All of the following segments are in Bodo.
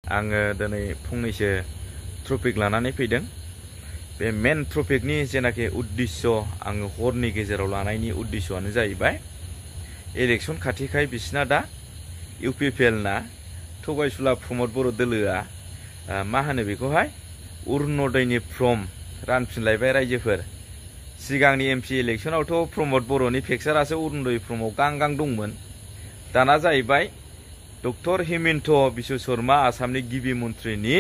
आङो दिनै फंनैसो टपिक लानानै फैदों। बे मेन टपिकनि जेनाखि उद्देश्य आङो हरनि गेजेराव लानायनि उद्देश्यआनो जाहैबाय इलेक्शन खाथिखाय बिसिना दा इउपिपिएल ना थगायसुला प्रमद बर' दोलोआ मा होनो बेखौहाय अरुणोदयनि फर्म रानफिनलायबाय रायजोफोर। सिगांनि एमपि इलेक्शनावथ' प्रमद बर'नि पिक्सारासो अरुणोदय फर्मआव गां दंमोन। दाना जाहैबाय डक्टर हेमन्त बिश्व शर्मा आसामनि गिबि मन्थ्रिनि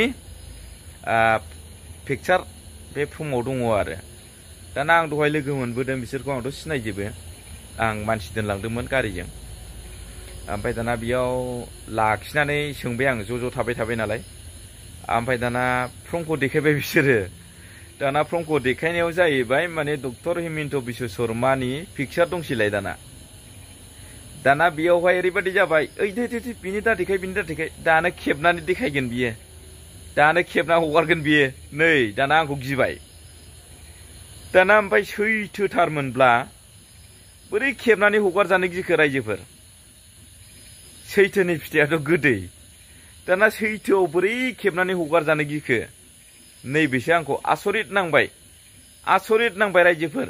पिक्सार बे फर्मआव दङ आरो। दाना आं दहाय लोगो मोनबोदों बिसोरखौ, आंथ' सिनायजोबो, आं मानसि दोनलांदोंमोन गारिजों। ओमफ्राय दाना बेयाव लाखिनानै सोंबाय आं, ज' थाबाय नालाय। ओमफ्राय दाना फर्मखौ देखायबाय बिसोरो। दाना फर्मखौ देखायनायाव जाहैबाय माने डक्टर हेमन्त बिश्व शर्मानि पिक्सार दंसैलाय दाना बेयावहाय ओरैबायदि जाबाय, ओइ दे बिनि दा देखाय दानो खेबनानै देखायगोन बियो, दानो खेबना हगारगोन बियो। नै दाना आंखौ गिबाय। दाना ओमफ्राय सैथोथारमोनब्ला बोरै खेबनानै हगारजानो गिखो रायजोफोर? सैथोनि फिथाइयाथ' गोदै। दाना सैथोआव बोरै खेबनानै हगारजानो गिखो? नैबेसो आंखौ आसरित नांबाय रायजोफोर।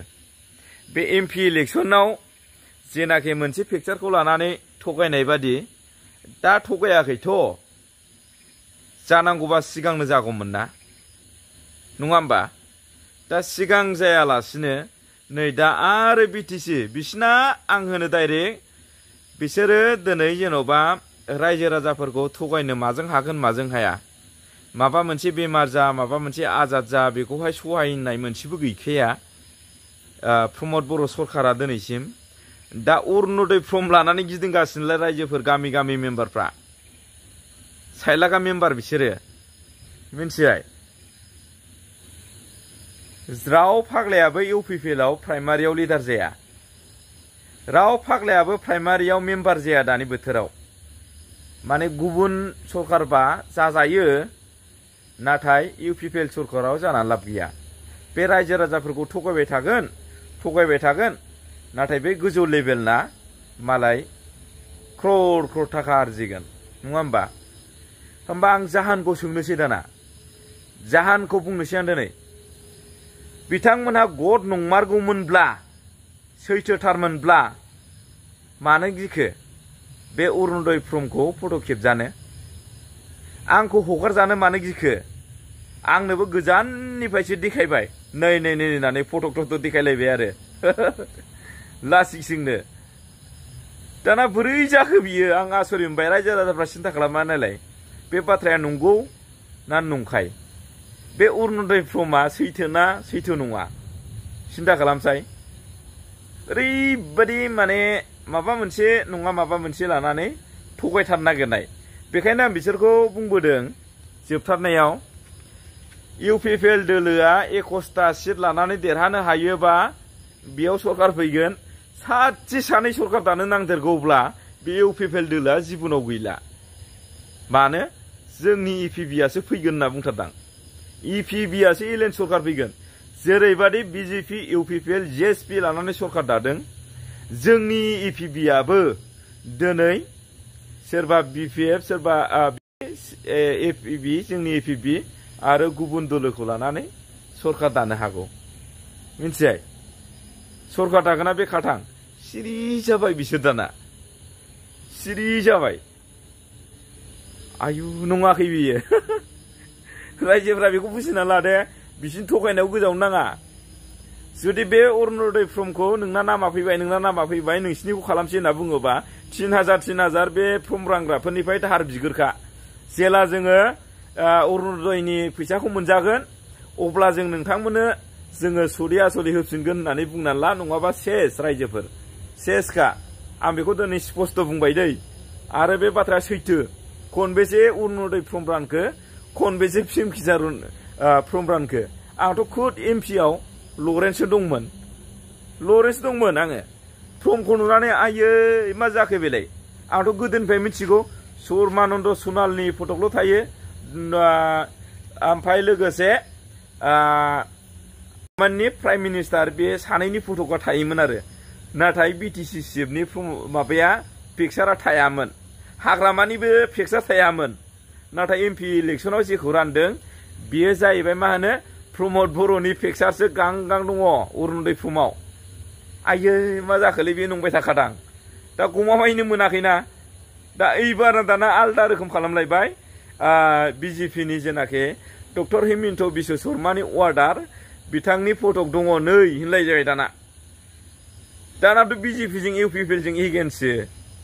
बे एमपि इलेक्शनाव जेनाखि मोनसे पिक्सारखौ लानानै थगायनाय बादि दा थगायाखैथ', जानांगौबा सिगांनो जागौमोन ना, नङा होमबा? दा सिगां जायालासिनो नै दा आरो बिटिसि बिसिना आं होनो डाइरेक्ट बिसोरो दिनै जेन'बा रायजो राजाफोरखौ थगायनो माजों हागोन माजों हाया। माबा मोनसे बेमार जा, माबा मोनसे आजाद जा, बेखौहाय सहायनाय मोनसेबो गैखाया प्रमद बर' सरकारा दिनैसिम। दा अरुणोदय फर्म लानानै गिदिंगासिनोलाय रायजोफोर, गामि मेम्बारफ्रा सायलागा मेम्बार बिसोरो, मिन्थिबाय? राव फाग्लायाबो इउपिपिएलआव प्राइमारियाव लिडार जाया, राव फाग्लायाबो प्राइमारियाव मेम्बार जाया दानि बोथोराव। माने गुबुन सरकारबा जाजायो, नाथाय इउपिपिएल सरकाराव जाना लाब गैया। बे रायजो राजाफोरखौ थगायबाय थागोन, नाथाय बे गोजौ लेभेलना मालाय क्रर थाखा आरजिगोन, नङा होमबा? आं जाहानखौ सोंनोसै, दाना जाहानखौ बुंनोसै आं दिनै। बिथांमोनहा गद नंमारगौमोनब्ला, सैथोथारमोनब्ला मानो गिखो बे अरुणोदय फर्मखौ फट' खेबजानो? आंखौ हगारजानो मानो गिखो? आंनोबो गोजाननिफ्रायसो देखायबाय, नै होननानै फट' देखायलायबाय आरो लासिंसिंनो। दाना बोरै जाखो बियो? आं आसरित मोनबाय। रायजो राजाफ्रा सिन्था खालामा नालाय बे बाथ्राया नंगौ ना नंखाय, बे अरुणोदय फर्मआ सैथो नङा, सिन्था खालामसाय। ओरैबायदि माने माबा मोनसे नङा माबा मोनसे लानानै थगायथार नागिरनाय। बेखायनो आं बिसोरखौ बुंबोदों जोबथारनायाव, इउपिपिएल दोलोआ 21टा सिट लानानै देरहानो हायोबा बेयाव सरकार फैगोन। सानै सरकार दानो नांदेरगौब्ला बे इउपिपिएल दोलोआ जिबनाव गैला। मानो? जोंनि इपिबिआसो फैगोन होनना बुंथारदां। इपिबिआसो एलियन सरकार फैगोन। जेरैबादि बिजेपि, इउपिपिएल, जेएसपि लानानै सरकार दादों, जोंनि इपिबिआबो दिनै सोरबा बिपिएफ, सोरबा एपिबि, जोंनि एपिबि आरो गुबुन दोलोखौ लानानै सरकार दानो हागौ, मिन्थिबाय? सरकार दागोना बे खाथां सिरि जाबाय बिसोर, दाना सिरि जाबाय। आयु नङाखै बियो। रायजोफ्रा बेखौ बुजिना लादे, बिसिनि थगायनायाव गोजावनो नाङा। जुदि बे अरुणोदय फर्मखौ नोंना नामा फैबाय नोंसिनिखौ खालामसै होनना बुङोबा 3000 बे फर्म रानग्राफोरनिफ्राय दाहार बिगोरखा। जेला जोङो अरुणोदयनि फैसाखौ मोनजागोन, अब्ला जों नोंथांमोननो जोङो सरि होफिनगोन होननानै बुंनानै ला, नङाबा सेस रायजोफोर, सेसखा। आं बेखौ दिनै स्पस्ट बुंबाय दै। आरो बे बाथ्राया सैथो। खनबेसे अरुणोदय फर्म रानखो, खनबेसे पिएम किसान फर्म रानखो? आंथ' खुद एमपिआव लरेन्स दंमोन आङो। फर्मखौ नुनानै आयै मा जाखो बेलाय? आंथ' गोदोनिफ्राय मिथिगौ सर्मानन्द सनालनि फटकल' थायो, ओमफ्राय लोगोसे माननि प्राइम मिनिस्टार बे सानैनि फटकआ थायोमोन आरो। नाथाय बिटिसि चिफनि माबाया पिक्सारा थायामोन, हाग्रामानिबो पिक्सार थायामोन। नाथाय एमपि इलेक्सनाव जेखौ रानदों बेयो जाहैबाय मा होनो प्रमद बर'नि पिक्सारसो गां गां दङ अरुणोदयफुमाव। आयै मा जाखोलै बे नंबाय थाखादां दा गमामायैनो मोनाखैना दा एइबार दाना आलदा रोखोम खालामलायबाय बिजेपिनि जेनाखि डक्टर हिमन्त बिश्व शर्मानि अर्डार बिथांनि फटक दङ नै होनलायजाबाय दानाथ' बिजेपिजों इउपिपिएलजों एगेन्स्टसो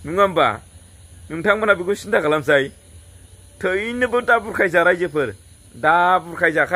नङा होमबा नोंथांमोना बेखौ सिन्था खालामसै थैनोबो दा बुरखायजा रायजोफोर दा बुरखायजाखा